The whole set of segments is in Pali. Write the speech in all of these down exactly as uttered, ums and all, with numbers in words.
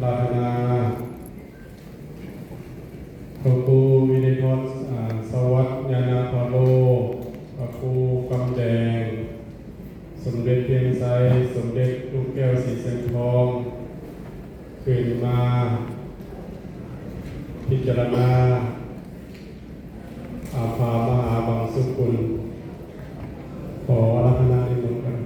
อาราธนา พระครูวิเนศ อ่า สวัสดิ์ ญาณาภาโล พระครูกำแดง สมเด็จเพียงไซ สมเด็จลูกแก้วศรีเสียงทอง ขึ้นมาพิจารณา อาภามหาบังสุกุล ขออาราธนานิมนต์ครับ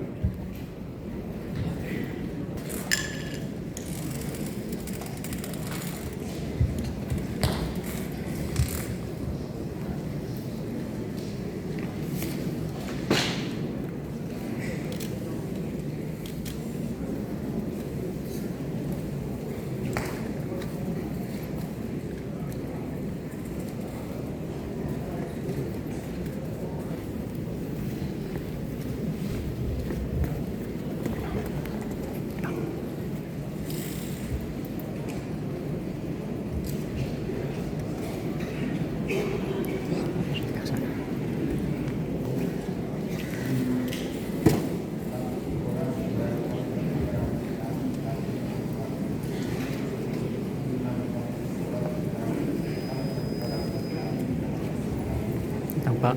Tampak.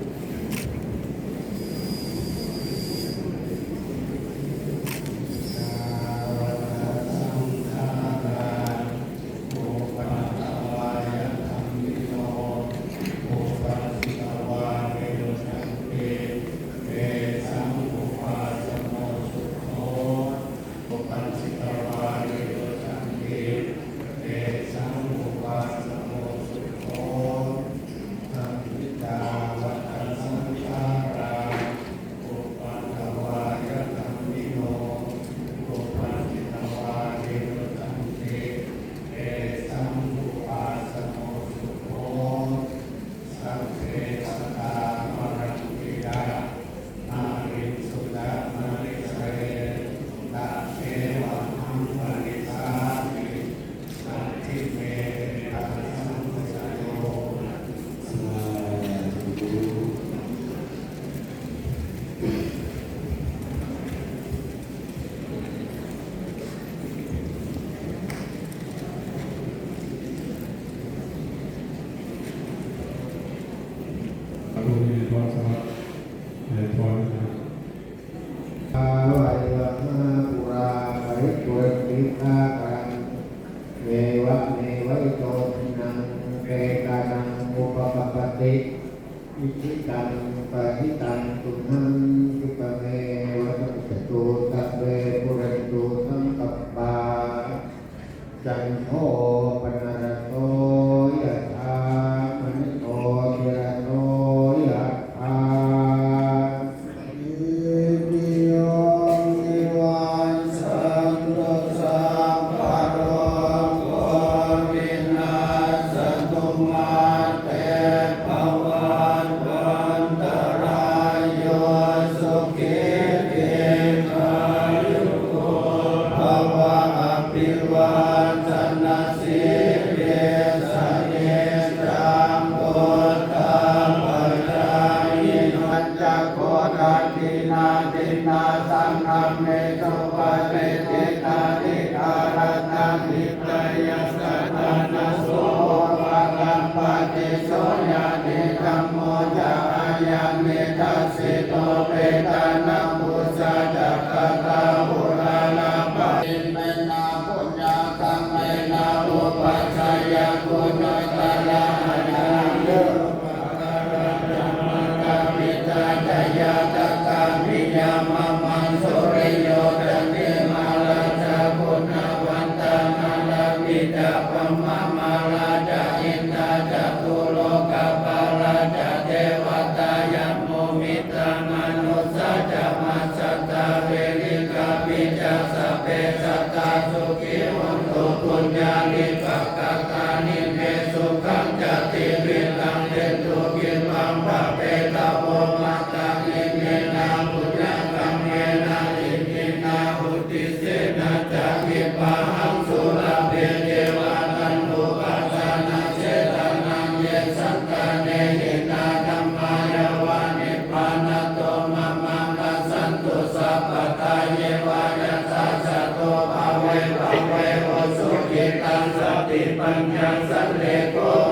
Vā ivamahā pūrā paripūrenti sāgaraṃ, evameva ito dinnaṃ petānaṃ upakappati. Icchitaṃ patthitaṃ tumhaṃ khippameva samijjhatu, sabbe pūrentu saṅkappā, cando paṇṇaraso yathā, maṇi jotiraso yathā. Sabbītiyo vivajjantu, sabbarogo vinassatu, mā te bhavatvantarāyo, sukhī dīghāyuko bhava. Abhivādanasīlissa niccaṃ vuḍḍhāpacāyino, pañca bhūtatthi nāthinā saṅghamhi supatiṭṭhitā, dīgharattaṃ hitāyassa ṭhānaso upakappati. So ñātidhammo ca ayaṃ nidassito, petāna pūjā ca katā uḷārā, parittena puññakammena upajjhāyā guṇuttarā, āyasmanto upaka mātā pitā ca ñātakā piyā mamaṃ, suriyo candimā rājā guṇavantā narāpi ca, brahmamārā ca indā ca lokapālā ca devatā, yamo mittā manussā ca majjhattā verikāpi ca, sabbe sattā sukhī hontu puññāni pakatāni me, sukhañca tividhaṃ dentu khippaṃ pāpetha vo mataṃ. Iminā puññakammena iminā uddisena ca khippāhaṃ sulabhe ceva taṇhupādānachedanaṃ, ye santāne hinā dhammā yāva nibbānato mamaṃ, nassantu sabbadā yeva yattha jāto bhave bhave ujucittaṃ paññaṃ sallekho